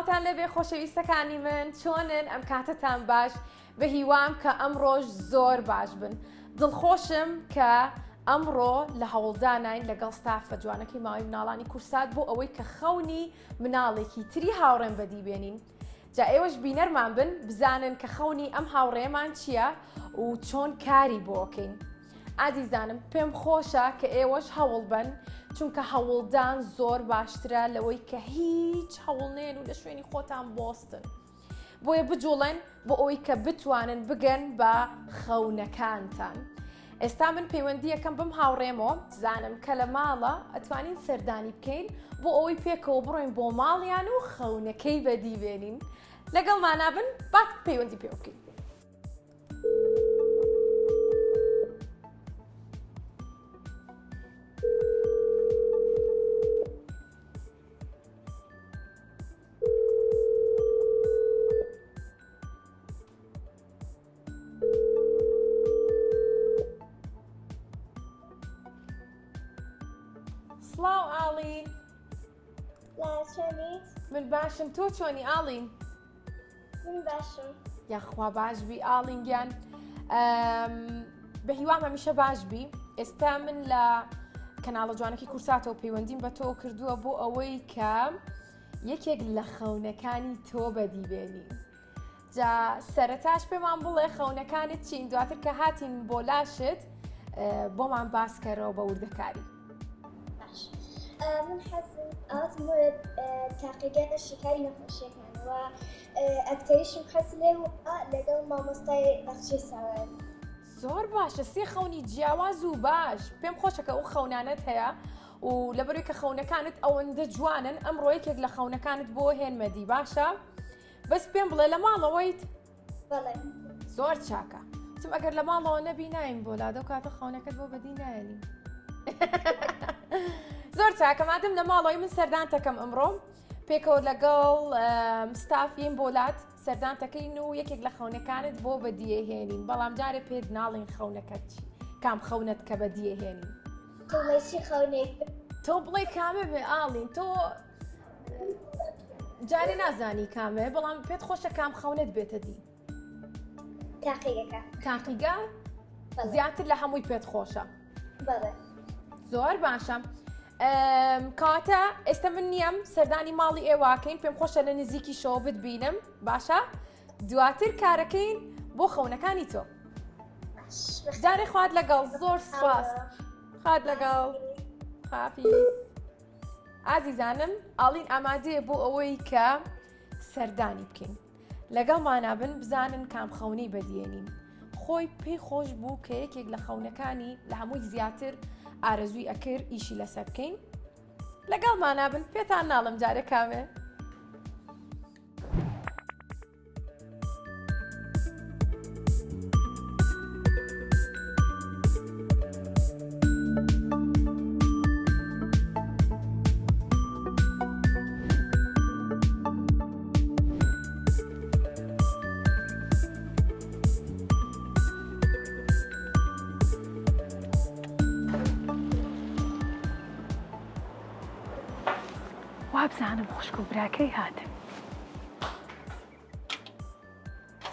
سڵاوتان لێبێ خۆشەویستەکانی من چۆنن ئەم کاتەتان باش بە هیوام کە ئەمڕۆژ زۆر باش بن دڵخۆشم کە ئەمڕۆ لە هەوڵدانین لەگەڵ ستافە جوانەکەی ماوەی مناڵانی کورسات بۆ ئەوەی کە خەونی مناڵێکی تری هاوڕێم بەدی بێنین جا ئێوەش بینەرمان بن بزانن کە خەونی ئەم هاوڕێمان چییە و چۆن کاری بۆکەین. ئازیزانم پێم خۆشە کە ئێوەش هەوڵ بەن چونکە هەوڵدان زۆر باشترە لەوەی کە هیچ هەوڵنێن و لە شوێنی خۆتان بۆستن. بۆیە بجوڵێن بۆ ئەوەی کە بتوانن بگەن بە خەونەکانتان. ئێستا من پەیوەندیەکەم بم هاوڕێمەوە زانم کە لە ماڵە ئەتوانین سەردانی بکەین بۆ ئەوەی پێکەوە بڕۆین بۆ ماڵیان و خەونەکەی بەدی بێنین لەگەڵمانا بن با پەیوەندی پێ بکەین. سڵاو ئاڵین من باشم تۆ چۆنی ئاڵین من باشم یاخوا باش بی ئاڵین گیان بە هیوام هەمیشە باش بی ئێستا من لە کەناڵە جوانەکەی کورساتەوە پەیوەندیم بە تۆ کردووە بۆ ئەوەی کە یەکێک لە خەونەکانی تۆ بەدی بێنی جا سەرەتاش پێمان بڵێ خەونەکانت چین دواتر کە هاتین بۆ لاشت بۆمان باسکەرەوە بە وردەکاری من حەزم ئاواتم بۆیە تاقیگە شیکاری نەخۆشیەکان و ئەکتەریشم حەز لێ و لەگەڵ مامۆستای باخچەی ساوایان. زۆر باشە سێ خەونی جیاواز و باش پێم خۆشە کە ئەو خەونانەت هەیە و لەبەروی کە خەونەکانت ئەوەندە جوانن ئەمڕۆ یەکێک لە خەونەکانت بۆ هێنمەدی باشە بەس پێم بڵێ لە ماڵەوەیت بەڵێ زۆر چاکە چم ئەگەر لە ماڵەوە نەبی نایم بۆ لادە و کاتە خەونەکەت بۆ بەدی نایەنی زۆر چاکە مادەم لە ماڵەوەی من سەردانتەکەم ئەمڕۆ پێکەوە لەگەڵ ستافیم بۆ لات سەردانتەکەین و یەکێک لە خەونەکانت بۆ بەدیهێنین بەڵام جارێ پێت ناڵین خەونەکەت چی کام خەونەت کە بەدیهێنین خەونێک تۆ بڵێ کامە بێ ئاڵین تۆ جارێ نازانی کامێ بەڵام پێت خۆشە کام خەونت بێتە دی تاقیگەکە تاقیگە زیاتر لە هەمووی پێت خۆشە زۆر باشە کاتە ئێستا من نییەم سەردانی ماڵی ئێواکەین پێم خۆشە لە نزیکی شەوە بتبینم باشە دواتر کارەکەین بۆ خەونەکانی تۆ جارێ خوات لەگەڵ زۆر سپاس خوات لەگەڵ خافی ئازیزانم ئاڵین ئامادەیە بۆ ئەوەی کە سەردانی بکەین لەگەڵمانا بن بزانن کام خەونەی بەدیێنین خۆی پێی خۆش بوو کە یەکێک لە خەونەکانی لە هەمووی زیاتر ئارەزووی ئەکرد ئیشی لەسەر بکەین لەگەڵمانا بن پێتان ناڵم جارێ کامێ. وابزانم خوشک و براکەی هاتن.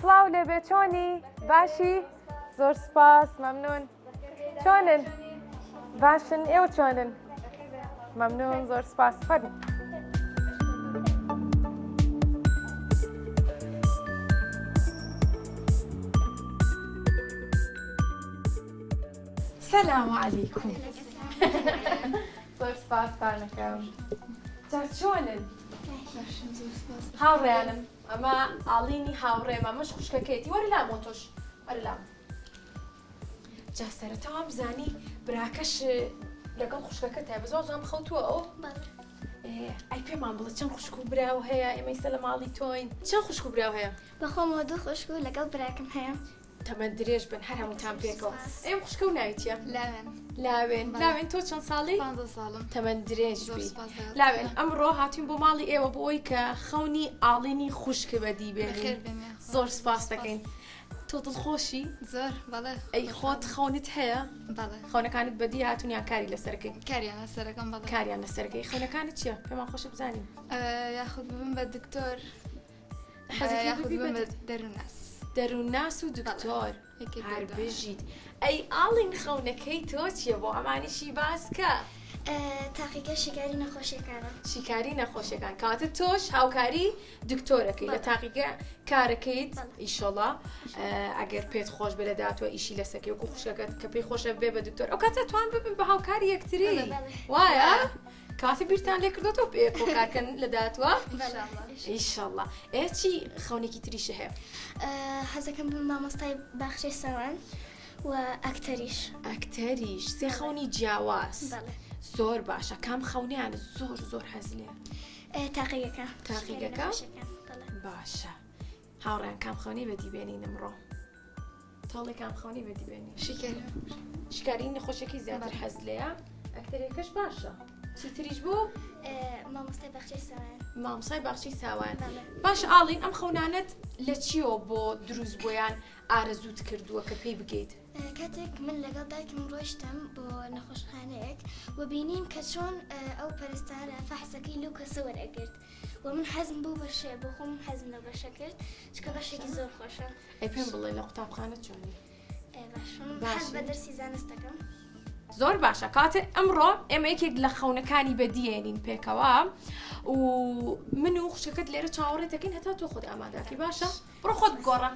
سڵاو لێبێ چۆنی باشی زۆر سپاس مەمنون چۆنن باشن ئێوە چۆنن مەمنون زۆر سپاس فەرموو سلام علیکم زۆر سپاستانەکەم جا چۆنن هاوڕێیانم ئەمە ئاڵینی هاوڕێمە مش خوشکەکەیەتی وەرە لام تۆش وەرە لام جا سەرەتا وام زانی براکەش لەگەڵ خوشکەکە تای بەس وازانم خەوتووە ئەو ئەی پێمان بڵێ چەند خوشک و براو هەیە ئێمە ئیستا لە ماڵی تۆین چەند خوشک و براو هەیە بەخۆمەوە دوو خوشک و لەگەڵ براکەم هەیە تەمەن درێژ بن هەر هەمووتان پێکەوە ئەم خوشکە و ناوی چییە؟ لاوێن لاوێن لاوێن تۆ چەند ساڵی؟ ساڵم تەمەن درێژ بی لاوێن ئەمڕۆ هاتوین بۆ ماڵی ئێوە بۆ ئەوی کە خەونی ئاڵینی خوشک بەدی بێنین زۆر سپاس دەکەین. تۆ دڵخۆشی؟ زۆر بەڵێ. ئەی خۆت خەونت هەیە؟ بەڵێ. خەونەکانت بەدی هاتوون یان کاری لەسەرەکەی؟ کاریان لەسەرەکەم بەڵێ. کاریان لەسەرەکەی خەونەکانت چییە؟ پێمان خۆشە بزانین. یاخود ببم بە دکتۆر. حەزەکەی یاخود ببی بە ببم بە دەروونناس. دەروونناس و دکتۆر. یەکێک هەر لەو دوانە. بژیت. ئەی ئاڵین خەونەکەی تۆ چییە بۆ ئەمانیشی باس کە. تاقیگە شیکاری نەخۆشیەکانە. شیکاری نەخۆشیەکان کەواتە تۆش هاوکاری دکتۆرەکەی لە تاقیگە کارەکەیت ئیشەڵا ئەگەر پێت خۆش بێ لە داهاتوە ئیشی لەسەکەی وەکو خوشکەکەت کە پێی خۆشە بێ بە دکتۆر ئەو کاتە توان ببن بە هاوکاری یەکتری وایە کاتی بیرتان لێ کردوەوە پێکۆ کارکەن لە داهاتوە ئیشەڵا ئێ چی خەونێکی تریش هەیە؟ حەزەکەم بم مامۆستای باخچەی ساوان و ئەکتەریش. ئەکتەریش سێ خەونی جیاواز زۆر باشە کام خەونیان زۆر زۆر حەز لێ؟ تاقیگەکە. تاقیگەکە؟ باشە هاوڕێیان کام خەونی بەدی بێنین ئەمڕۆ؟ تۆڵێ کام خەونی بەدی بێنین؟ شیکاری. شیکاری نەخۆشیەکەی زیاتر حەز لێیە ئەکتەرەکەش باشە چیتریش بوو؟ مامۆستای باخچەی ساوایان. مامۆستای باخچەی ساوایان. باش ئاڵین ئەم خەونانەت لە چیەوە بۆ دروست بۆیان ئارەزووت کردووە کە پێی بگەیت؟ کاتێک من لەگەڵ دایکم ڕۆیشتم بۆ نەخۆشخانەیەک و بینیم کە چۆن ئەو پەرستارە فەحسەکەی لەو کەسە وەرئەگرت و من حەزم بەو بەشەیە بۆ خۆم حەزم لەو بەشە کرد چونکە بەشێکی زۆر خۆشە. ئەی پێم بڵێ لە قوتابخانە چۆنی؟ باشم حەز بە دەرسی زانست دەکەم. زۆر باشە کاتێ ئەمڕۆ ئێمە یەکێک لە خەونەکانی بەدیێنین پێکەوە و من و خوشکەکەت لێرە چاوەڕێ دەکەین هەتا تۆ خۆت ئاماداکی باشە بڕۆ خۆت بگۆڕە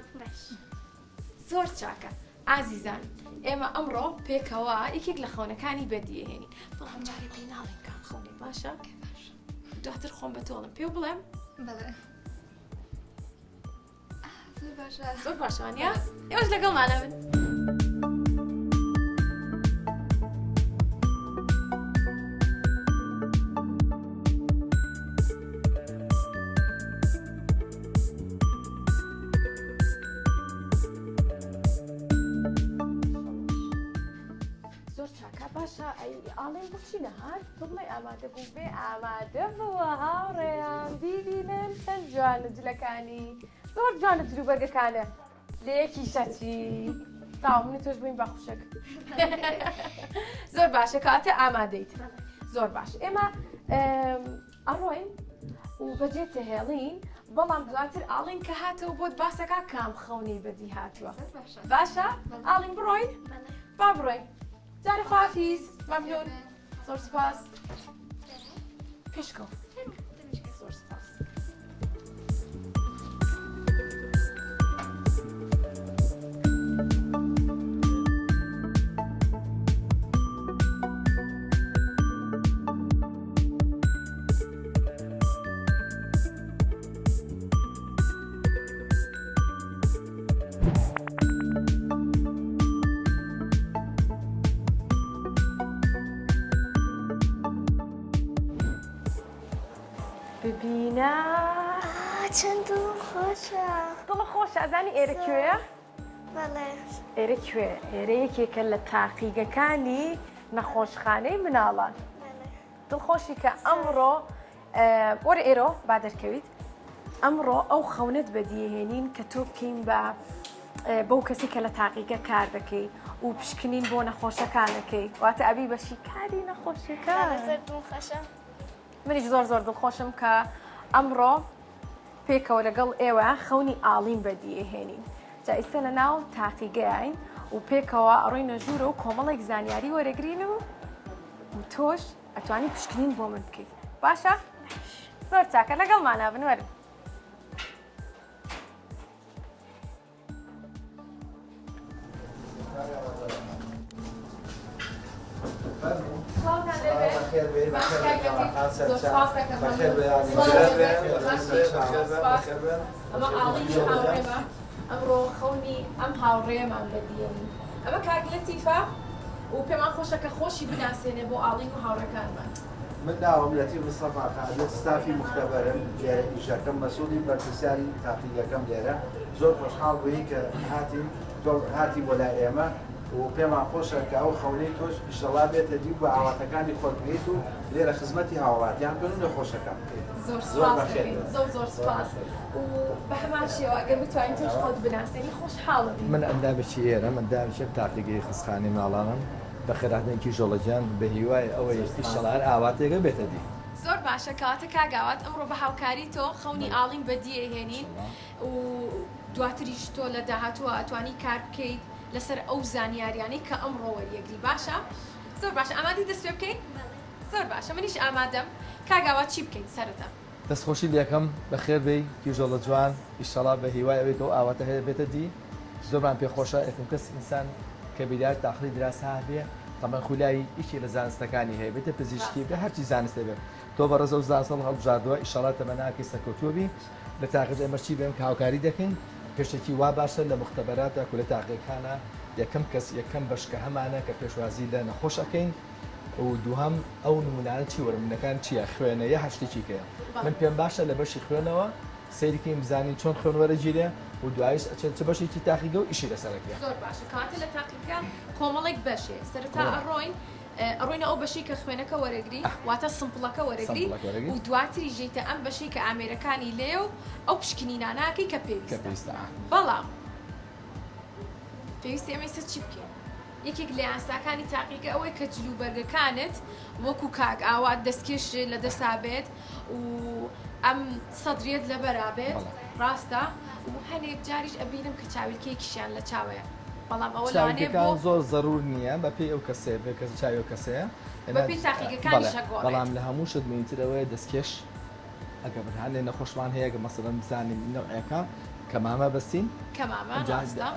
زۆر چاکە ئازیزان ئێمە ئەمڕۆ پێکەوە یەکێک لە خەونەکانی بەدیهێنین بەڵام جارێ پێی ناڵێن کام خەونێ باشە دواتر خۆم بە تۆڵم پێ بڵێم بەڵێ زۆر باشە زۆر باشە وانە ئێوەش لەگەڵمانە بن. زۆر چاکە باشە ئەی ئاڵێن بۆچی نەهات تۆ بڵێ ئامادە بوو بێ ئامادە بووە هاوڕێیان بیبینن چەند جوانە جلەکانی زۆر جوانە جلوبەرگەکانە لە یەکی شەچی تاو من تۆش بووین بە خوشک زۆر باشە کاتە ئامادەیت زۆر باش ئێمە ئەڕۆین و بەجێ تهێڵین بەڵام دواتر ئاڵین کە هاتەوە بۆت باسەکە کام خەونی بەدی هاتووە باشە ئاڵین بڕۆین با بڕۆین جارە خافیز مەمنون زۆر سپاس پێشکەوت زۆر سپاس. ببینە چەند دڵم خۆشە دڵە خۆشە ئەزانی ئێرە کوێیە؟ بەڵێ ئێرە کوێ ئێرە یەکێکە لە تاقیگەکانی نەخۆشخانەی مناڵان دڵخۆشی کە ئەمڕۆ وەرە ئێرۆ با دەرکەویت ئەمڕۆ ئەو خەونەت بەدیهێنین کە تۆ بکەین بە بەو کەسی کە لە تاقیگە کار دەکەی و پشکنین بۆ نەخۆشەکانەکەی واتە ئەبی بە شیکاری نەخۆشیەکان منیش زۆر زۆر دڵخۆشم کە ئەمڕۆ پێکەوە لەگەڵ ئێوە خەونی ئاڵین بەدیهێنین جا ئیستا لە ناو تاقیگەین و پێکەوە ئەڕۆینە ژوورە و کۆمەڵێک زانیاری وەرەگرین و تۆش ئەتوانی پشکنین بۆ من بکەیت باشە زۆر چاکە لەگەڵمانە بن وەرن. ئەمە ئاڵی هاوڕێمە ئەمڕۆ خەونی ئەم هاوڕێمان بەدیێنین ئەمە کاک لەتیفە و پێمان خۆشە کە خۆشی بناسێنێ بۆ ئاڵین و هاوڕێکانمان. من ناوم لەتیف مستەفا قادر ستافی موختەبەرم لێرە ئیشەکەم مەسولی بەرپرسیاری تاقیگەکەم لێرە زۆر خۆشحاڵ بووین کە هاتین تۆ هاتی بۆ لای ئێمە. و پێمان خۆشە کە ئەو خەونەی تۆش ئیشەڵا بێتە دی و بە ئاواتەکانی خۆت بگەیت و لێرە خزمەتی هاوڵاتیان بکەن و نەخۆشەکان بکەیت. زۆر زۆر سوپاس بەخێر دەکەین بێن. زۆر زۆر زۆر سوپاس بەخێر بێن. و بە هەمان شێوە ئەگەر بتوانین تۆش خۆت بناسێنی خۆشحاڵە بین. من ئەندامێکی ئێرەم، ئەندامێکی ئەم تاقیگەی خەستخانەی مناڵانم. بەخێرهاتنی کیژۆڵە گیان، بە هیوای ئەوەی زۆر سوپاس. ئیشەڵا هەر ئاواتێکە بێتە دی. زۆر باشە کەواتە کاک ئاوات ئەمڕۆ بە هاوکاری تۆ خەونی بەڵێ. ئاڵین بەدی ئەهێنین ئیشەڵا. و دواتریش تۆ لە داهاتووە ئەتوانی کار بکەیت لەسەر ئەو زانیاریانەی کە ئەمڕۆ وەریەگری باشە زۆر باشە ئامادەی دەست پێ بکەین زۆر باشە منیش ئامادەم کاک ئاوات چی بکەین سەرەتا. دەست خۆشی لێکەم بەخێر بێی کیژۆڵە جوان ئیشەڵا بە هیوای ئەوەی کە ئەو ئاواتە هەیە بێتە دی زۆرمان پێ خۆشە یەکەم کەس ئینسان کە بیدایەت داخڵی دراسە بێ تەبعەن خولای یەکێ لە زانستەکانی هەیە بێتە پزیشکی بێ ڕاستە. هەرچی زانستێ بێ تۆ بەڕێز ئەو زانستە هەڵبژاردووە ئیشەڵا تەمەناکەی سەرکەوتووە بی لە تاقیگە ئێمەش چی بێن کە هاوکاری دەکەین پێشەکی وا باشە لە موختەبەراتا کو لە تاقیگەکانا یەکەم کەس یەکەم بەش کە هەمانە کە پێشوازی لە نەخۆش ئەکەین و دووهەم ئەو نمونانە چی وەرە نمونەکان چیە خوێنە یا هەر شتێکی کەیە من پێم باشە لە بەشی خوێنەوە سەیری کەین بزانین چۆن خوێن وەرەگیرێ و دوایش ئەچێت چ بەشێکی تاقیگە و ئیشی لەسەر ئەکرێ. زۆر باشە کەواتە لە تاقیگە کۆمەڵێک بەش هەیە سەرەتا ئەڕۆین ئەڕۆینە ئەو بەشەی کە خوێنەکە وەرەگری واتە sample ەکە وەرەگری و دواتریش دێیتە ئەم بەشەی کە ئامێرەکانی لێیە و ئەو پشکنینانە ئەکەی کە پێویستە بەڵام پێویستە ئێمە ئیستا چی بکەین یەکێک لە یاساکانی تاقیگە ئەوەی کە جلوبەرگەکانت وەکو کاک ئاوات دەستکێش لە دەسا بێت و ئەم سەدریەت لەبەرا بێت ڕاستە و هەنێک جاریش ئەبینم کە چاویلکەیەکیشیان لە چاوەیە بەڵام ئەوە لەوانەیە بۆ چاویلکەکان زۆر زەرور نییە بەپێی ئەو کەسەیە بێ کەس چاوی ئەو کەسەیە بەپێی تاقیگەکانیش ئەگۆڕێت. بەڵام لە هەموو شت مهمتر ئەوەیە دەستکێش ئەگەر هەندێ نەخۆشمان هەیە کە مەسەلەن بزانین نەوعێکە کەمامە بەستین کەمامە ڕاستە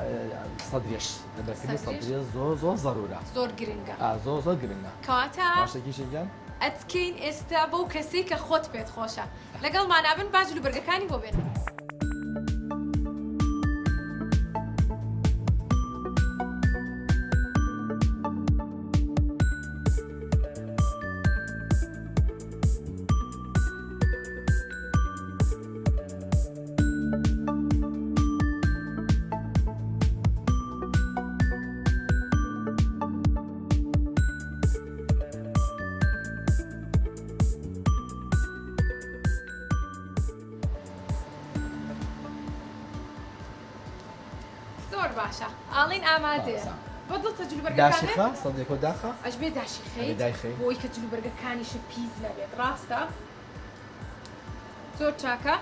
سەدرێش لەبەرکردنی سەدرێ زۆر زۆر زەرورە زۆر گرنگە زۆر زۆر گرنگە کەواتە باشە کیشە گیان ئەتکەین ئێستا بەو کەسەی کە خۆت پێت خۆشە لەگەڵمانا بن با جلوبەرگەکانی بۆ بێنم. زۆر باشە ئاڵین ئامادەیە بە دڵتە جلوبەرگەکانت داشیخە سەدێکۆ داخە ئەش بێ داشیخەیت دایخەی بۆی کە جلوبەرگەکانیشت پیس نەبێت ڕاستە زۆر چاکە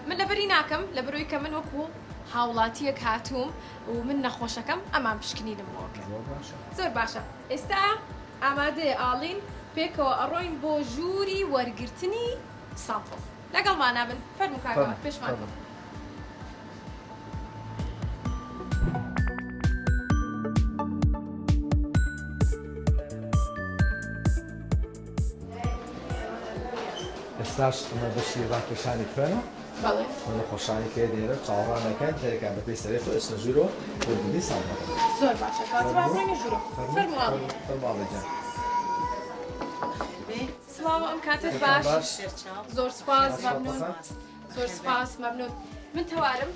من لەبەری ناکەم لەبەرەوەی کە من وەکو هاوڵاتیەک هاتووم و من نەخۆشەکەم ئەمان پشکنینم بۆ کرد زۆر باشە ئێستا ئامادەیە ئاڵین پێکەوە ئەڕۆین بۆ ژووری وەرگرتنی sample لەگەڵمانا بن فەرموو کاک ئاوات پێشمان کەوە. ئێستاش ئەمە بەشی ڕاکێشانی خوێنە بەڵێ بۆ نەخۆشانی کە لێرە چاوەڕوان دەکەن جارێکیان بەپێی سەرەی خۆی ئەچنە ژوورەوە بۆ دووری sample ەکە. زۆر باشە کەواتە با بڕۆینە ژوورەوە. فەرموو ئاڵین. فەرموو ئاڵین گیان. سڵاو ئەم کاتەت باش. زۆر سوپاس مەمنون. زۆر سوپاس مەمنون. من تەوارم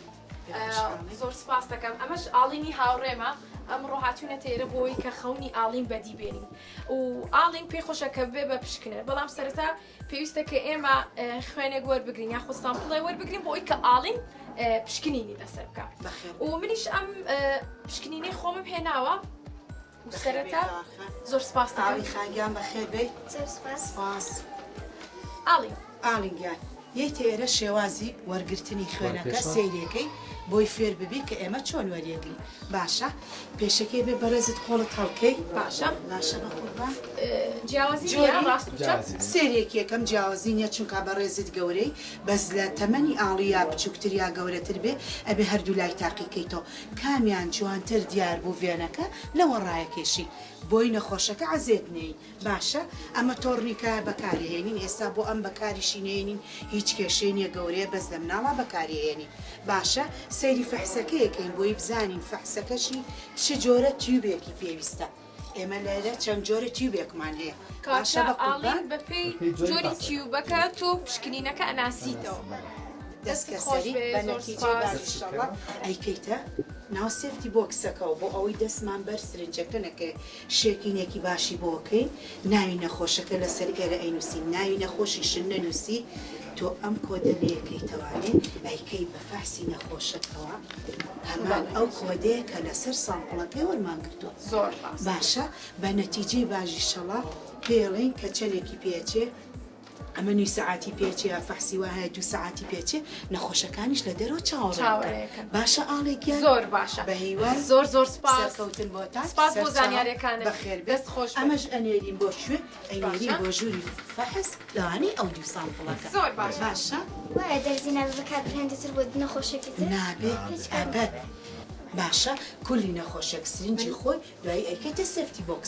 زۆر سوپاس دەکەم ئەمەش ئاڵینی هاوڕێمە ئەمڕۆ هاتوونەتە ئێرە بۆی کە خەونی ئاڵین بەدی بێنین و ئاڵین پێی خۆشە کە بێ بە پشکنەر بەڵام سەرەتا پێویستە کە ئێمە خوێنێک وەربگرین یاخود sample ێ وەربگرین بۆ ئەوی کە ئاڵین پشکنینی لەسەر بکە و منیش ئەم پشکنینەی خۆمم هێناوە و سەرەتا زۆر سپاس ئاڵین خان گیان بەخێر بێی. زۆر سپاس. سپاس. ئاڵین. ئاڵین گیان یەیتە ئێرە شێوازی وەرگرتنی خوێنەکە سەیرێکەی بۆی فێر ببی کە ئێمە چۆن وەریەگرین باشە پێشەکەی بێ بەڕێزت قۆڵت هەڵکەی باشە باشە بەقوربان جیاوازی نیە ڕاست و چەپ سەیرێکی یەکەم جیاوازی نیە چونکا بەڕێزت گەورەی بەس لە تەمەنی ئاڵی یا بچوکتر یا گەورەتر بێ ئەبێ هەردوو لای تاقی کەیتەوە کامیان جوانتر دیار بوو vein ەکە لەوە ڕایەکێشی بۆی نەخۆشەکە عەزێت نەی باشە ئەمە tourniquet ە بەکاری هێنین ئێستا بۆ ئەم بەکاریشی نەیەنین هیچ کێشەی نیە گەورەیە بەس لە مناڵا بەکاری هێنین باشە سەیری فەحسەکەیەکەین بۆی بزانین فەحسەکەشی چ جۆرە tube ێکی پێویستە ئێمە لێرە چەند جۆرە tube ێکمان هەیە باشە کاکە بە قوربان ئاڵین بەپێی جۆری tube ەکە تۆ پشکنینەکە ئەناسیتەوە. دەست دەستت خۆش کەسەری بێ بە زۆر نەتیجەی سوپاس. باش ئیشەڵا ئەیکەیتە. ناو safety box ەکەوە بۆ ئەوەی دەستمان بەر سرنجەکە نەکەوێ شێکینێکی باشی بۆ کەین ناوی نەخۆشەکە لەسەر ئێرە ئەینوسین ناوی نەخۆشیشت نەنوسی تۆ ئەم کۆدە لێکەیتەوانێ ئەیکەی بە فەحسی نەخۆشەکەوە هەمان ئەو کۆدەیە کە لەسەر sample ەکەی وەرمان گرتووە زۆر ڕاست. باشە بە نەتیجەی باشیشەڵا پێڵێین کە چەنێکی پێچێ ئەمە نیو سەعاتی پێچێ یا فەحسی وا هەیە دوو سەعاتی پێچێ نەخۆشەکانیش لە دەرەوە چاوەڕێ چاوەڕێکەن. باشە ئاڵێ گیان زۆر باشە بە هیوای زۆر زۆر سپاس سەرکەوتن بۆتان سپاس بۆ سەرچاو زانیاریەکانت بەخێر بێت دەست خۆش بێت. ئەمەش ئەنێرین بۆ کوێ ئەینێرین باشە. بۆ ژووری فەحس لەوانەیە ئەو دوو sample ەکە زۆر باشە. باشە وایە دەرزی نابێ بەکاربهێنرێتر بۆ نەخۆشێکی تر نابێ هیچ کات ئەبەد باشە کولی نەخۆشێک سرنجی خۆی دوایی ئەیکەیتە safety box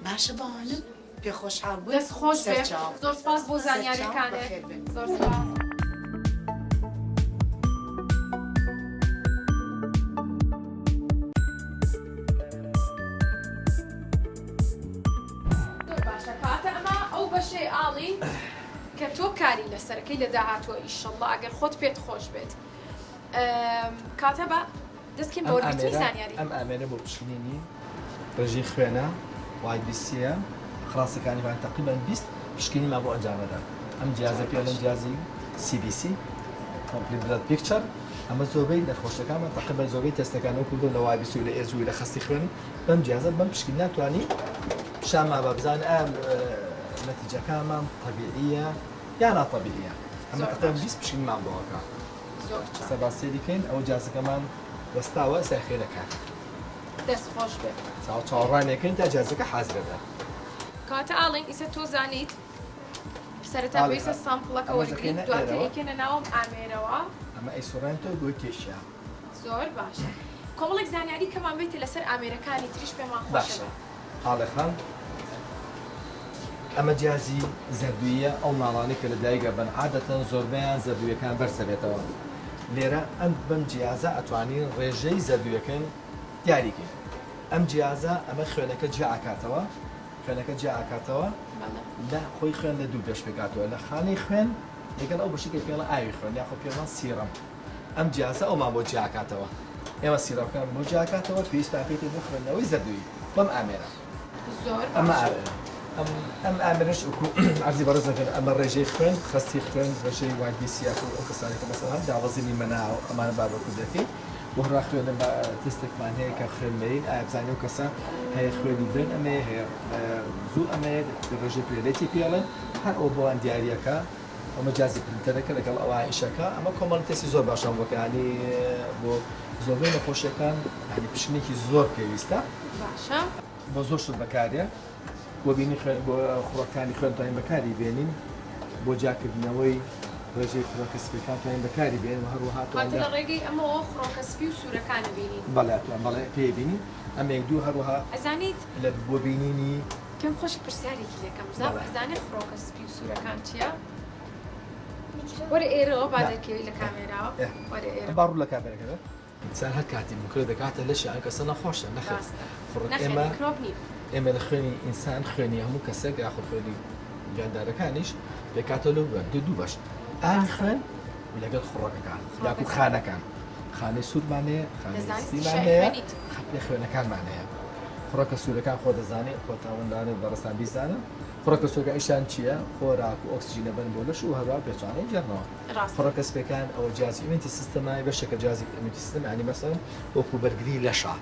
باشە باوانم پێ خۆشحاڵ بووین دەست خۆش بێ سەرچاو زۆر سپاس بۆ سەرچاو زانیاریەکانت بەخێر بێن. زۆر سپاس. زۆر باشە کەواتە ئەمە ئەو بەشەی ئاڵی کە تۆ کاری لەسەرەکەی لە داهاتووە ئیشەڵڵا ئەگەر خۆت پێت خۆش بێت کاتە بە دەستکەین بە ئەم وەرگرتنی ئامێرە زانیاری. ئەم ئامێرە بۆ پشکنینی ڕێژەی خوێنە WBC یە خڵاسەکانی خوێن تقریبا 20 پشکنینمان بۆ ئەنجامەدا ئەم جیازە پێ ئەڵێن جیازی CBC Complete Blood Picture ئەمە زۆربەی نەخۆشەکانمان تقریبا زۆربەی تێستەکان وەکو لە WBC و لە ئێز و لە خەستی خوێن بەم جیازە بەم پشکنین ناتوانانی پیشانمان بە بزانین ئایا نەتیجەکانمان تەبیعیە یا ناتەبیعیە ئەمە زۆر تقریبا باشە. 20 پشکنینمان بۆ ئەکا زۆر چاک. ئێستا با سەیری کەین ئەو جازەکەمان وەستاوە ئێستا خێرەکە دەست خۆش بێ. چاو چاوەڕوانێکەین تا جازەکە حازرە بێت. کەواتە ئاڵین ئیسە تۆ زانیت سەرەتا ئاڵێ پێویستە sample ەکە ئەمە وەرگریت دەکەینە دواتر ئێرەوە. ئەیکەنە ناو ئەم ئامێرەوە. ئەمە ئەیسوڕێنتەوە بۆی تێشیا. زۆر باشە کۆمەڵێک زانیاری کەمان بیتە لەسەر ئامێرەکانی تریش پێمان خۆشە باشە ئاڵێ خان ئەمە جیازی زەردوویە ئەو ماڵانەی کە لە دایک ئەبن عادەتەن زۆربەیان زەردوویەکان بەرز دەبێتەوە لێرە ئەم بەم جیازە ئەتوانین ڕێژەی زەردوویەکەن دیاری کەین ئەم جیازە ئەمە خوێنەکە جیا ئەکاتەوە خوێنەکە جیا ئەکاتەوە لە خۆی خوێن لە دوو بەش پێکاتەوە لە خانەی خوێن لەگەڵ ئەو بەشی کە پێڵە ئاوی خوێن یاخۆ پێڵە سیڕم ئەم جیازە ئەومان بۆ جیاکاتەوە ئێمە سیڕەکان بۆ جیاکاتەوە پێویستمان پێیتی بۆ خوێندنەوەی زەردوویی بەم ئامێرە زۆر ئەمە ئەم ئەم ئامێرەش وەکو عەرزی بەڕێز دەکەن ئەمە ڕێژەی خوێن خەستی خوێن ڕێژەی white BC یاخود ئەو کەسانەی کە مەسەلەن دابەزینی مەناعە و ئەمانە با بە کوردەکەی بۆ هەروەها خوێنە بە تێستێکمان هەیە کە خوێن مەین ئایا بزانین ئەو کەسە هەیە خوێنی درەنگ ئەمەیە هەیە زوو ئەمەیە ڕێژەی platelet ی پێڵێن هەر ئەو بۆیان دیاریەکە ئەمە جازی printer ەکە لەگەڵ ئەوە ئیشەکە ئەمە کۆمەڵی تێستی زۆر باشە بۆ ینی بۆ زۆربەی نەخۆشیەکان ینی پشکنێکی زۆر پێویستە باشە بۆ زۆر شت بەکارێ بۆ بینی خوێن بۆ خڕۆکانی خوێن توانین بەکاری بێنین بۆ جیاکردنەوەی ڕێژەی خڕۆکە سپیەکان توانین بەکاری بێن و هەروەها واتە لە ڕێگەی ئەمەوە خڕۆکە سپی و سوورەکان بینین بەڵێ توان بەڵێ پێ بینین ئەمە یەک دوو هەروەها ئەزانیت لە بۆ بینینی پێم خۆشە پرسیارێکی لێکەم بەڵێ. ئەزانێ خڕۆکە سپی و سوورەکان چییە؟ میکرۆب وەرە ئێرەوە با نا. دەرکەوی لە کامێراوە ئێ. وەرە ئێرە با ڕوو لە کامێرەکە بێ ئینسان هەر کاتی میکرۆب دەکاتە لەشی ئەم کەسە نەخۆشە نەخێر ڕاستە خڕۆک نەخێر ئێمە میکرۆب نییە ئێمە لە خوێنی ئینسان خوێنی هەموو کەسێک یاخود خوێنی گیاندارەکانیش پێکاتە لەو دوو دوو بەش ئاوی خوێن و لەگەڵ خڕۆکەکان یاکو خانەکان خانەی سوورمان هەیە خانەی لە زانستی سپیمان شای هەیە خوێنیت. خەپلە خوێنەکانمان هەیە خڕۆکە سوورەکان خۆ دەزانێت خۆتاوەندانە بەڕستان بیزانن خڕۆکە سوورەکە ئیشان چییە خۆراک و ئۆکسجینە بن بۆ لەش و هەروە پێچوانەی گێڕنەوە ڕاستە. خڕۆکە سپیەکان ئەوە جیازی immunity system ە بەشێکە جیازی immunity system ینی مەسەن وەکو بەرگری لەشە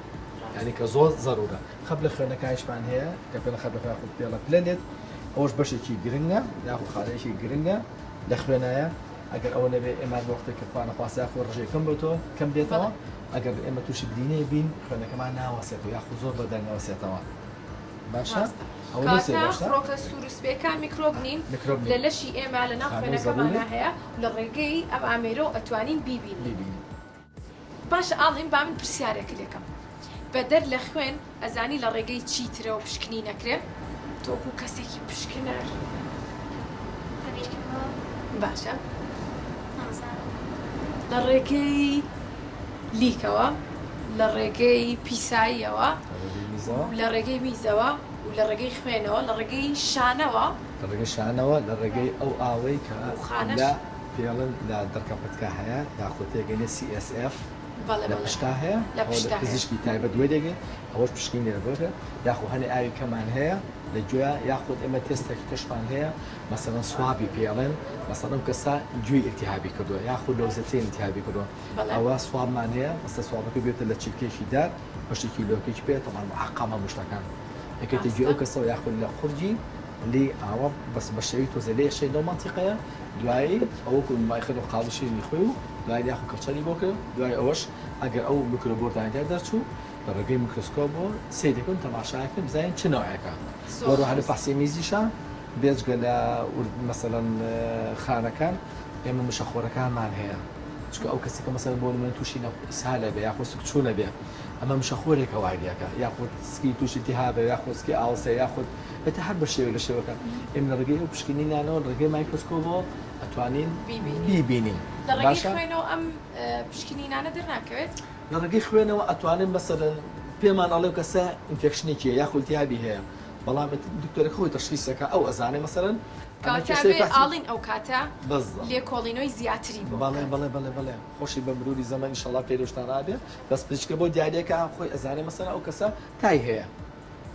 ینی کە زۆر زەرورە خەپ لە خوێنەکانیشمان هەیە کە پێ لە خەپ لە خوێن خود پێڵە platelet ئەوەش بەشێکی گرنگە یاخود خانەیەکی گرنگە لە خوێنایە ئەگەر ئەوە نەبێ ئێمە وەختێک کە خوا نەخواستە یاخود ڕژێ کەم بێتەوە کەم بێتەوە ئەگەر ئێمە تووشی برینێ بین خوێنەکەمان ناوەسێتەوە یاخود زۆر بە دەنگ ئەوەسێتەوە باشە ڕاستە. ئەوە لەو سێ کاتە بەشە خڕۆکە سوور و سپیەکان میکرۆب نین میکرۆب لە نین. لەشی ئێمە لە ناو خانەی خوێنەکەمانە زەروورە. هەیە و لە ڕێگەی ئەم ئامێرەوە ئەتوانین بیبینین بیبینین. باشە ئاڵین با من پرسیارێک لێکەم بەدەر لە خوێن ئەزانی لە ڕێگەی چی ترەوە پشکنی نەکرێ تۆکو کەسێکی پشکنەر بیرکردنەوە باشە نازانم لە ڕێگەی لیکەوە لە ڕێگەی پیساییەوە لە ڕێگەی میزەوە لە ڕێگەی میزەوە و لە ڕێگەی خوێنەوە لە ڕێگەی شانەوە لە ڕێگەی شانەوە لە ڕێگەی ئەو ئاوەی کە و خانەش. لە پێڵن لە دڕکەپەتکە هەیە یاخود تێگەینە CSF. لە پشتا هەیە پزیشکی تایبەت دوای دەگەین ئەوەش پشکینی لە بۆ یاخۆ هەنێ ئاوی کەمان هەیە لە گوێ یاخود ئێمە تێستێکی کەشمان هەیە مەسەلەن swab ی پێڵێن مەسەلەن ئەو کەسە گوێی ئیلتیهابی کردووە یاخود لەوزەتەی ئیلتیهابی کردووە ئەوە swab مان هەیە مەسە swab ەکە بێتە لە چیلکێکی دار بەشێکی لۆکێکی پێ تەمان معقەمە مشتەکان یەکێتە گوێ ئەو کەسەوە یاخود لە قورگی لی ئاوە بەس بە شێوی تۆزە لێ شەی لەو مەنتیقەیە دوایی ئەوەکو مایخەر و قاڵی شیرینی خۆی و دوای یاخود culture ی بۆ کرد دوای ئەوەش ئەگەر ئەو میکرۆبۆردانەکە دەرچوو لە ڕێگەی میکرۆسکۆپەوە سەیری دەکەن تەماشاکەن بزانین چ نەوعێکە وەروەها لە فەحسی میزیشا بێجگە لە مەسەلەن خانەکان ئێمە مشەخۆرەکانمان هەیە چونکە ئەو کەسێکە مەسەلەن بۆ نمونە تووشی ئیسهالە بێ یاخود سکچوونە بێ ئەمە مشەخۆرێکە وای لێکە یاخود سکی تووشی التهابە یاخود سکی ئاوسە یاخود ئێتا هەر بە شێوەیەک لە شێوەکان ئێمە لە ڕێگەی ئەو پشکنینانەوە لە ڕێگەی مایکرۆسکۆپەوە ئەتوانین بیبینین لە ڕێگەی خوێنەوە ئەم پشکنینانە دەرناکەوێت؟ لە ڕێگەی خوێنەوە ئەتوانن مەسەلەن پێمان ئەڵێ و کەسە infection ێکی هەیە یاخود التهابی هەیە بەڵام دکتۆرەکە خۆی تەشخیص ئەکا ئەو ئەزانێ مەسەلەن ئەمە کەواتە کێشەی بێ فەحسی ئاڵین ئەو کاتە بالضبط لێکۆڵینەوەی زیاتری بۆ بەڵێ بکات. بەڵێ بەڵێ بەڵێ خۆشی بە مروری زەمەن ئیشەڵا فێری ئەو شتانە ئەبێ بەس پزیشکە بۆ دیاریەکە خۆی ئەزانێ مەسەلەن ئەو کەسە تای هەیە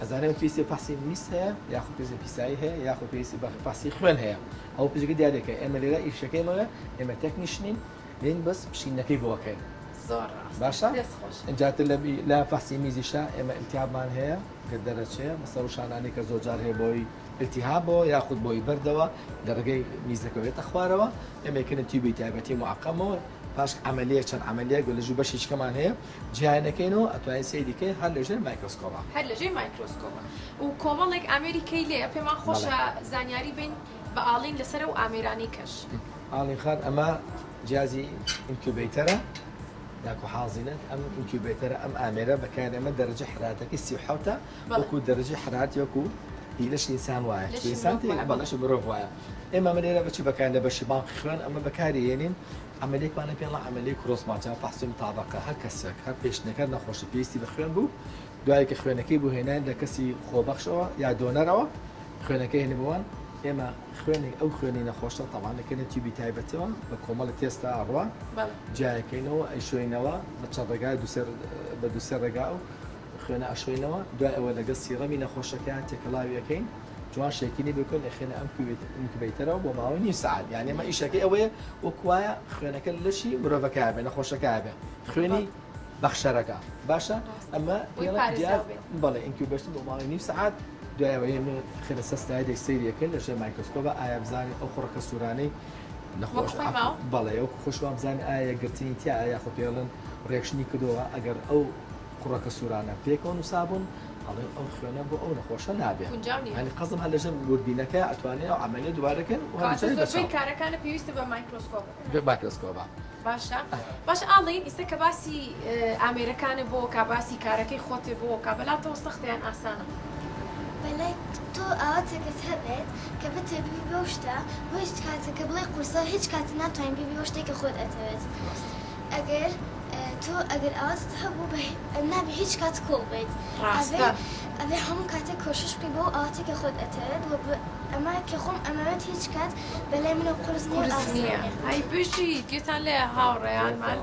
ئەزانێ پێویستی بە فەحسی میز هەیە یاخود پێویستی بە پیسایی هەیە یاخود پێویستی بە فەحسی خوێن هەیە ئەو پزیشکە دیاریەکە ئێمە لێرە ئیشەکەی ئێمە ئێمە technician ین لێین بەس پشکنینەکەی بۆ ئەکەین. زۆر ڕاستە باشە دەست خۆش. ئینجا تر لە لە فەحسی میزیشا ئێمە ئیلتیهابمان هەیە کە دەرەچێ مەسەلەن ئەو شانانەی کە زۆر جار هەیە بۆی ئیلتیهابەوە یاخود بۆی بەردەوە لە ڕێگەی میزەکەوە یەتە خوارەوە ئێمە یەکەنە tube ی تایبەتی معقەمەوە پاش عەمەلیەک چەند عەمەلیەک لە ژوو بەشێکی کەمان هەیە جیای نەکەینەوە ئەتوانین سەیری کەین هەر لەژێر مایکرۆسکۆبا. هەر لەژێر مایکرۆسکۆبا و کۆمەڵێک ئامێری کەی لێیە پێمان بەڵێ. خۆشە زانیاری بەین بە ئاڵین لەسەر ئەو ئامێرانەی کەش. ئاڵین خان ئەمە جیازی incubator ە یاکو حازینەت ئەم incubator ە ئەم ئامێرە بەکار ئەمە دەرەجە حرارەتەکەی 37 وەکو دەرەجەی حرارەتی وەکو هی لەشی ئینسان وایە ئینسان بە لەشی مرۆڤ وایە ئێمە ئەمە لێرە بەچی بەکار لە بەشی بانقی خوێن ئەمە بەکاری هێنین عملیەکمانە پێڵە عملی cross match ە فحص مطابقە هەر کەسێک هەر patient ەکە نەخۆشی پێویستی بە خوێن بوو دوای کە خوێنەکەی بۆ هێنان لە کەسی خۆبەخشەوە یا donor ەوە خوێنەکەی هێنبووان ئێمە خوێنێک ئەو خوێنی نەخۆشە تەبعەن دەکەینە tube ی تایبەتەوە بە کۆمەڵی تێستا ئەڕوا جیایەکەینەوە ئەیشۆینەوە بە چەند ڕێگای دوسێ بە دوسێ ڕێگا ئەو خوێنە ئەشۆینەوە دوای ئەوە لەگەڵ سیڕەمی نەخۆشەکەیان تێکەڵاوی ئەکەین جوان شێکینی بکەن ئەخێنە ئەم incubator ەوە بۆ ماوەی نیو سەعات یعنی ئەمە ئیشەکەی ئەوەیە وەک وایە خوێنەکە لەشی مرۆڤەکە بێ نەخۆشەکە بێ خوێنی بەخشەرەکە باشە ئەمە بەڵێ incubation بۆ ماوەی نیو سەعات دوای ئەوە ئێمە خێرە سەر slide ێک سەیری ئەکەین لە ژێر مایکرۆسکۆبە ئایا بزانین ئەو خڕۆکە سوورانەی نەخۆش بەڵێ ئەو خۆش وام بزانین ئایا یەکگرتنی تیا یاخۆ پێڵن reaction ی کردەوە ئەگەر ئەو خڕۆکە سوورانە پێکەوە نووسابوون ئەڵێ ئەو خوێنە بۆ ئەو نەخۆشە نابێ هەنی قەزم هەر لەژێر وردبینەکە ئەتوانێ ئەو عەمەلیە دووبارەکەن و زۆربەی کارەکانە پێویستە بە مایکرۆسکۆپ مایکرۆسکۆبە باشە باشە ئاڵین ئیستا کە باسی ئامێرەکانە بۆ کا باسی کارەکەی خۆتێ بۆ کا بەلاتەوە سەختە یان ئاسانە؟ بەلای تۆ ئاواتێکت هەبێت کە بتەوێت ببی بەو شتە بۆ هیچ کاتێک کە بڵێی قورسە هیچ کاتێک ناتوانین ببی بەو شتێک کە خۆت ئەتەوێت ئەگەر تۆ ئەگەر ئاواتت هەبوو بە نابێ هیچ کات کۆڵ بیت ڕاستە ئەبێ هەموو کاتێک کۆشش بکەی بەو ئاواتێک کە خۆت ئەتەوێت و ئەمە کە خۆم ئەمەوێت هیچ کات بەلای منەوە قورس نییە و قورس ئاسان نییە نییە. ئەی بژیت گوێتان لێیە هاوڕێیانمان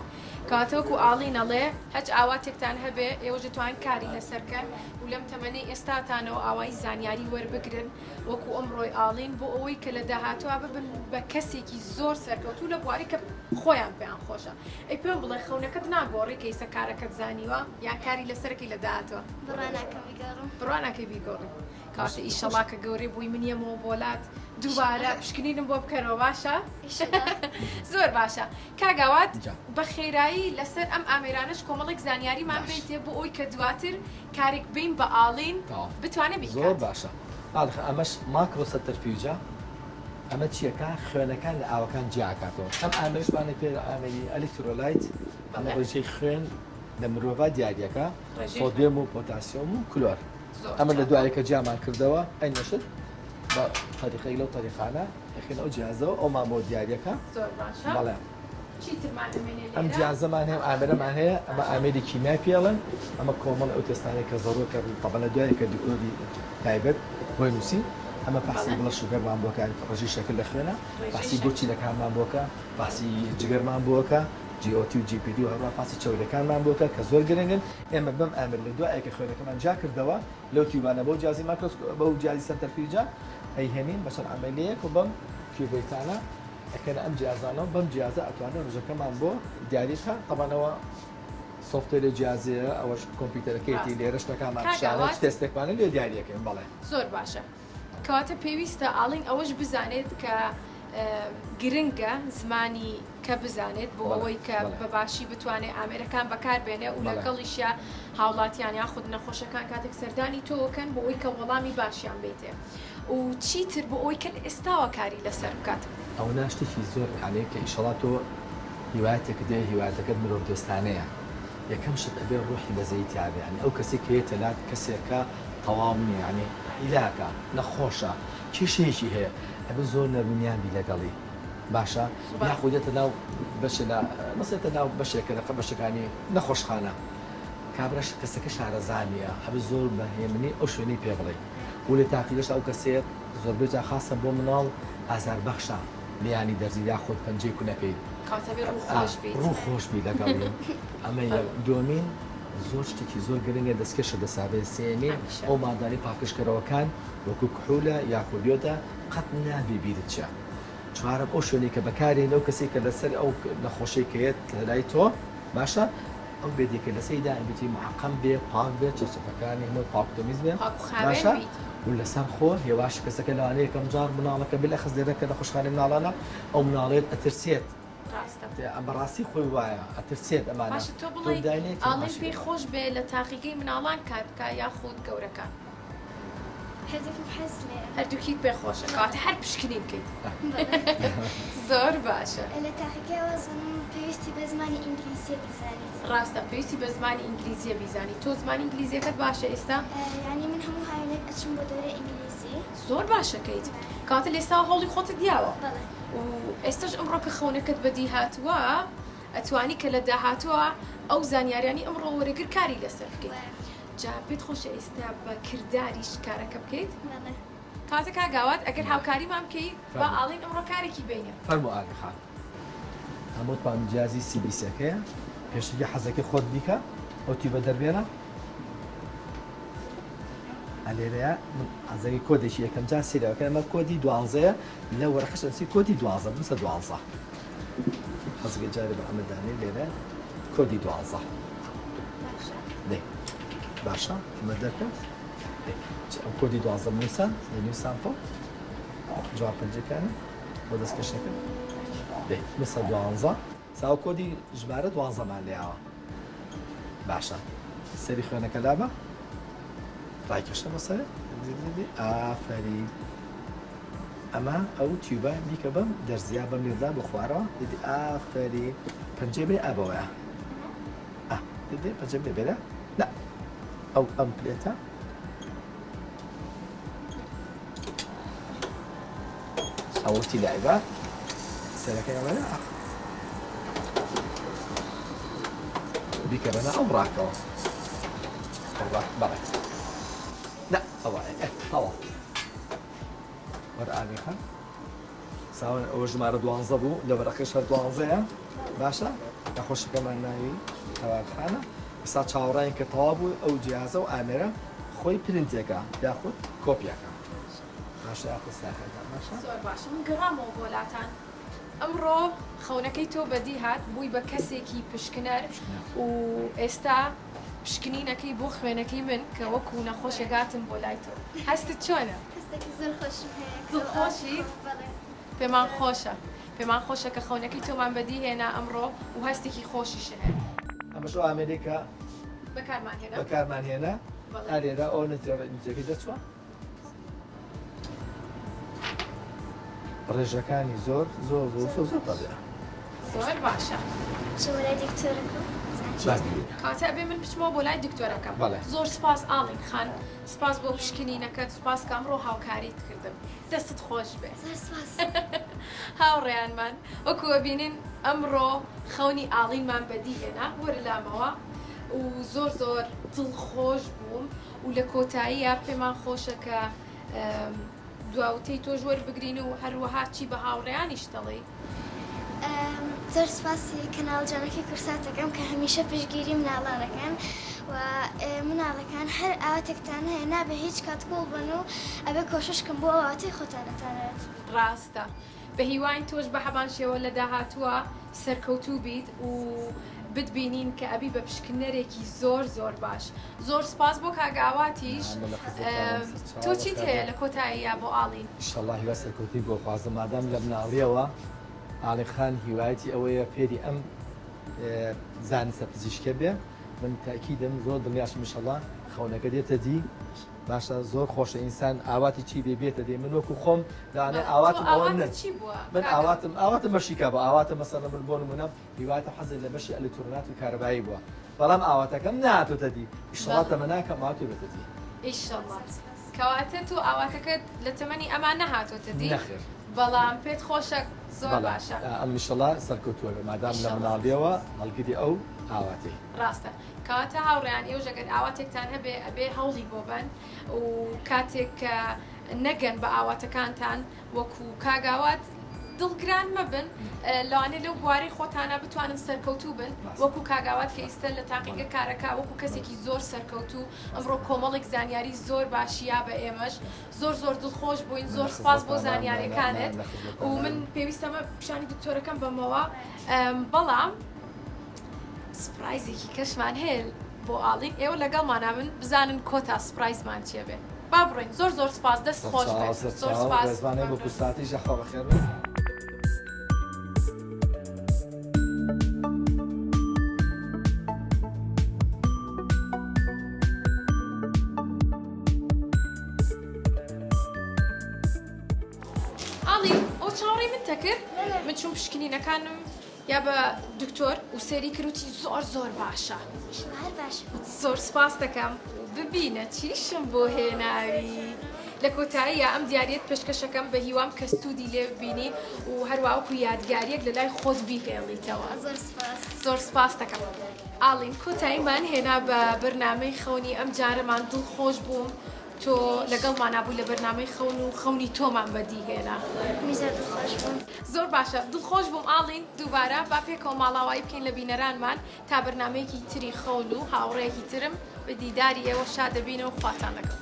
کەواتە وەکو ئاڵین ئەڵێ هەچ ئاواتێکتان هەبێ ئێوەش دەتوانن کاری لەسەر کەن و لەم تەمەنەی ئێستاتانەوە ئاوایی زانیاری وەربگرن وەکو ئەمڕۆی ئاڵین بۆ ئەوەی کە لە داهاتووا ببن بە کەسێکی زۆر سەرکەوتوو لە بواری کە خۆیان پێیان خۆشە ئەی پێم بڵێ خەونەکەت ناگۆڕی کە ئیستا کارەکەت زانیوە یان کاری لەسەرەکەی لە داهاتووا؟ بڕوا ناکەم بیگۆڕم. بڕوا ناکەی بیگۆڕی. کەواتە ئیشەڵا کە گەورەی بووی من یەمەوە بۆلات دووبارە پشکنینم بۆ بکەرەوە باشە زۆر باشە کاک ئاوات بە خێرایی لەسەر ئەم ئامێرانەش کۆمەڵێک زانیاریمان بیتێ بۆ ئەوی کە دواتر کارێک بین بە ئاڵین بتوانێت بیکات زۆر باشە ئاڵخ ئەمەش micro centrifuge ە ئەمە چیەکە خوێنەکان لە ئاوەکان جیاکاتەوە ئەم ئامێرشمانە پێ ئامێری electrolyte ئەمە ڕێژەی خوێن لە مرۆڤ دیاریەکە سۆدیۆم و پۆتاسیۆم و کلۆر ئەمە لە دوایە کە جیامان کردەوە ئەی نەشت بە تەریقێک لەو تەریقانە ئەخێن ئەو جیازەوە ئەومان بۆ دیاریەکە بەڵێ ئەم جیازەمان هەیە ئامێرەمان هەیە ئەمە ئامێری کیمیای پێڵن ئەمە کۆمەڵ ئەو تێستانەی کە زەڕوە کە تەبعەن لە دوای کە دکتۆری تایبەت بۆی نووسی ئەمە فەحسی blood sugar مان بۆکە ڕێژەی شەکر لە خوێنە فەحسی گورچیلەکانمان بۆکە فەحسی جگەرمان بۆکە. GOT و GPT و هەروەها فاسی چەوریەکانمان بۆ کە کە زۆر گرنگن. ئێمە بەم ئامێر لە دوایە کە خوێنەکەمان جیا کردەوە لەو tube انە بەو جیازی مایکرۆسکۆ بەو جیازی centrifuge ە ئەیهێنین بە چەند عەمەلیەیەک و بەم cuvette انە ئەکەنە ئەم جیازانە و بەم جیازە ئەتوانن ڕێژەکەمان بۆ دیاری بکا. تەبعەن ئەوە software ی جیازەیە ئەوەش کۆمپیوتەرەکەیەتی ڕاستە لێرە شتەکانمان کاک پیشانە ئاوات تێستێکمانە لێ دیاریەکەین بەڵێ. زۆر باشە کەواتە پێویستە ئاڵین ئەوەش بزانێت کە گرنگە زمانی کە بزانێت بۆ ئەوەی کە بە باشی بتوانێت ئامێرەکان بەکار بێنێ و لەگەڵیشیا هاوڵاتیان یاخود نەخۆشەکان کاتێک سەردانی تۆکەن بۆ ئەوی کە وەڵامی باشیان بیتێ و چیتر بۆ ئەوەی کە لە ئێستاوە کاری لەسەر بکات. ئەوەنا شتێکی زۆر یانی کە ئیشەڵا تۆ هیوایەتێکت هەیە هیوایەتەکەت مرۆڤ دۆستانەیە یەکەم شت ئەبێ ڕوحی بەزەیی تیابێ یانی ئەو کەسەی کە یەتە لات کەسێکە تەواو نیە یانی هیلاکە نەخۆشە کێشەیەکی هەیە ئەبێ زۆر نەرمونیان بی لەگەڵی باشە یاخود دێتە ناو بەشێ لە مەسێتە ناو بەشێکە لە بەشەکانی نەخۆشخانە کابراش کەسەکە شارەزا نییە ئەبێ زۆر بە هێمنی ئەو شوێنەی پێ بڵێ و لە تاقیگەش ئەو کەسەیە زۆربەی جار خاصە بۆ مناڵ ئازاربەخشە لێیانی دەرزی یاخود پەنجەی کونەکەی ڕوو خۆش بی لەگەڵی ئەمە دومین زۆر شتێکی زۆر گرنگە دەستکێشە دەسابێ سێمین ئەو مادانی پاکژکەرەوەکان وەکو کحولە یاخود یۆدە قەت نابێ بیرت چێ. چوارەم ئەو شوێنەی کە بەکارێنی ئەو کەسەی کە لەسەر ئەو نەخۆشەی کە یەت لای تۆ باشە ئەو bed ێک کە لەسەری دائەبێتی معقم بێ پاک بێ چەرچەفەکانی هەموو پاک و تەمیز بێ پاک و خاوێن باشە بیت. و لەسەر خۆ هێواش کەسەکە لەوانەیە یەکەم جار مناڵەکە بالاخص لێرە کە نەخۆشخانەی مناڵانە ئەو مناڵێت ئەترسێت ڕاستە. بەڕاستی خۆی وایە ئەترسێت ئەمانە باشە تۆ تۆ بڵێی داینێ ئاڵێن باشی پێی خۆش بێ لە تاقیگەی مناڵان کار بکا یاخود گەورەکان؟ هەردووکم حەز لێیە. هەردووکیت پێ خۆشە کەواتە هەر پشکنین بکەیت. زۆر باشە. لە تاقیگەی وازانم پێویستی بە زمانی ئینگلیزیە بیزانیت. ڕاستە پێویستی بە زمانی ئینگلیزیە بیزانی تۆ زمانی ئینگلیزیەکەت باشە ئێستا؟ یانی من هەموو هاوینێک ئەچم بۆ دەورەی ئینگلیزی. زۆر باشەکەیت کەواتە لە ئێستاوە هەوڵی خۆتت یاوە. بەڵێ. و ئێستاش ئەمڕۆ کە خەونەکەت بەدی هاتووە ئەتوانی کە لە داهاتووە ئەو زانیاریانی ئەمڕۆ وەرەگر کاری لەسەر بکەیت. جا پێت خۆشە ئێستا بە کرداریش کارەکە بکەیت؟ بەڵێ. کاتە کاک ئاوات ئەگەر هاوکاریمان بکەی با ئاڵین ئەمڕۆ کارێکی بینە. فەرموو ئاغا خان. هەمووتمان جیازی CBC ەکەیە پێشەکی حەزەکەی خۆت بیکە ئەو tube ە دەربێنە ئەلێرەیە من حەزەکەی کۆدێکی یەکەم جار سیرەکە ئەمە کۆدی دوانزەیە لە وەرەقەش ئەنووسی کۆدی دوانزە بنووسە دوانزە حەزەکەی جارێ بە ئەمە دانێ لێرە کۆدی دوانزە دەی باشە ئەمە دەرکە ئەم کۆدی دوانزە بنووسە لە new sample جواب پەنجەکانی بۆ دەستکەشەکە دەی بنووسە دوانزە ساو کۆدی ژمارە دوانزەمان لێیاوە باشە سەری خوێنەکە لابە ڕایکێشە بۆ سەرێ ئافەرین ئەمە ئەو tube ە بیکە بەم دەرزیا بەم لێدا بۆ خوارەوە دیدی ئافەرین پەنجەی بێ ئابەوەیە ئا دیدی پەنجەی بێ بێرە نا ئەو ئەم plate ە ئەوەتی لایبە سەرەکەی ئەوەیە بیکە بەنا ئەو ڕاکەوە ئەو ڕاک بەڵێ نا ئەوە تەواو وەرە ئامی خان ساوان ئەوە ژمارە دوانزە بوو لە وەرەقەش هەر دوانزەیە باشە نەخۆشەکەمان ناوی تەوارخانە ئێستا چاوەڕێین کە تەواو بوو ئەو جیازە و ئامێرە خۆی پرنتێکە یاخود کۆپیەکە باشە یاخود ساخەکە باشە زۆر باشە من گەڕامەوە بۆ لاتان ئەمڕۆ خەونەکەی تۆ بەدی هات بووی بە کەسێکی پشکنەر و ئێستا پشکنینەکەی بۆ خوێنەکەی من کە وەکو نەخۆشێک هاتم بۆ لای تۆ هەستت چۆنە؟ هەستێکی زۆر خۆشم هەیە کە دڵخۆشیت؟ بەڵێ. پێمان خۆشە پێمان خۆشە کە خەونەکەی تۆمان بەدی هێنا ئەمڕۆ و هەستێکی خۆشیشت هەیە. ئەمەش ئەو ئامێرەی کە بەکارمان هێنا. بەکارمان هێنا بەڵێ. ئا لێرە ئەو نەتیجەکەی دەرچووە. ڕێژەکانی زۆر زۆر زۆر زۆر زۆر تەبیعە. زۆر باشە. بچمە لای دکتۆرەکەم. کاتە ئەبێ من بچمەوە بۆ لای دکتۆرەکەم. بەڵێ. زۆر سپاس ئاڵین خان سپاس بۆ پشکنینەکەت سپاس کە ئەمڕۆ هاوکاریت کردم دەستت خۆش بێ. زۆر سپاس. هاوڕێیانمان وەکو ئەبینین ئەمڕۆ خەونی ئاڵینمان بەدی هێنا وەرە لامەوە و زۆر زۆر دڵخۆش بووم و لە کۆتاییا پێمان خۆشە کە دوا وتەی تۆش وەربگرین و هەروەها چی بە هاوڕێیانیش دەڵێی؟ زۆر سوپاسی کەناڵ جوانەکەی کوردسات دەکەم کە هەمیشە پشتگیری مناڵان دەکەن و مناڵەکان هەر ئاواتێکتان هەیە نابێ هیچ کات کۆڵ بن و ئەبێ کۆشش کەن بۆ ئەو ئاواتەی خۆتان ئەتانەوێت. ڕاستە بەهیواین تۆش بەهەمان شێوە لە داهاتووە سەرکەوتوو بیت و بتبینین کە ئەبی بە پشکنەرێکی زۆر زۆر باش زۆر سپاس بۆ کاک ئاواتیش تۆ چیت هەیە لە کۆتاییا بۆ ئاڵین؟ ئیشەڵا هیوای سەرکەوتنی بۆ خوازم مادام لە مناڵیەوە ئاڵین خان هیوایەتی ئەوەیە فێری ئەم زانستە پزیشکە بێ من تاکیدم زۆر دڵنیاشم ئیشەڵا خەونەکە دێتە دی باشە زۆر خۆشە ئینسان ئاواتی چی بێ بێتە دێ من وەکو خۆم لەوانەیە تۆ ئاواتم ئەوە ئاواتت نە چی بووە من کاکە؟ ئاواتم ئاواتم بەشی کا بوو ئاواتم مەسەلەن من بۆ نمونە هیواتم حەزت لە بەشی ئەلکترۆنات و کارەبایی بووە بەڵام ئاواتەکەم نەهاتۆتە دی ئیشەڵا بەڵێ. تەمەناکەم ئاواتێ بێتە دی. ئیشەڵا کەواتە تۆ ئاواتەکەت لە تەمەنی ئەمان نەهاتۆتە دی نەخێر. بەڵام پێت خۆشە زۆر بەڵێ باشە. ئەم ئیشەڵا سەرکەوتووە بێ مادام لە ئیشەڵا. مناڵیەوە هەڵگری ئەو ئاواتەی. ڕاستە. کەواتە هاوڕێیان ئێوەش ئەگەر ئاواتێکتان هەبێ ئەبێ هەوڵی بۆ بەن و کاتێک کە نەگەن بە ئاواتەکانتان وەکو کاک ئاوات دڵگران مەبن لەوانەیە لەو بوارەی خۆتانە بتوانن سەرکەوتوو بن وەکو کاک ئاوات کە ئیستە لە تاقیگە کارەکە وەکو کەسێکی زۆر سەرکەوتوو ئەمڕۆ کۆمەڵێک زانیاری زۆر باشی یا بە ئێمەش زۆر زۆر دڵخۆش بووین زۆر سپاس بۆ زانیاریەکانت و من پێویستەمە پیشانی دکتۆرەکەم بەمەوە بەڵام surprise ێکی کەشمان هەیە بۆ ئاڵین ئێوە لەگەڵمانا بن بزانن کۆتا surprise مان چیە بێ با بڕۆین زۆر زۆر سپاس دەست خۆش بێت زۆر سپاس. ڕێزمانێ بۆ کوردساتیش یاخوا بەخێر بن. ئاڵین ئەو چاوەڕێی منتە کرد من چووم پشکنینەکانم یا بە دکتۆر و سەیری کرد وتی زۆر زۆر باشە. ئیشەڵا هەر باش بێت. زۆر سوپاست دەکەم ببینە چیشم بۆ هێناوی لە کۆتاییا ئەم دیاریەت پێشکەشەکەم بە هیوام کە سوودی لێ ببینی و هەروا وەکو یادگاریەک لە لای خۆت بیهێڵیتەوە. زۆر سوپاس. زۆر سوپاست دەکەم ئاڵین کۆتاییمان هێنا بە بەرنامەی خەونی ئەم جارەمان دڵخۆش بووم تۆ لەگەڵمانا بووی لە بەرنامەی خەون و خەونی تۆمان بەدی هێنا. منیش زۆر دڵخۆش بووم. زۆر باشە دڵخۆش بووم ئاڵین دووبارە با پێکەوە ماڵاوایی بکەین لە بینەرانمان تا بەرنامەیەکی تری خەون و هاوڕێیەکی ترم بە دیداری ئێوە شاد دەبینەوە خواتان لەگەڵ.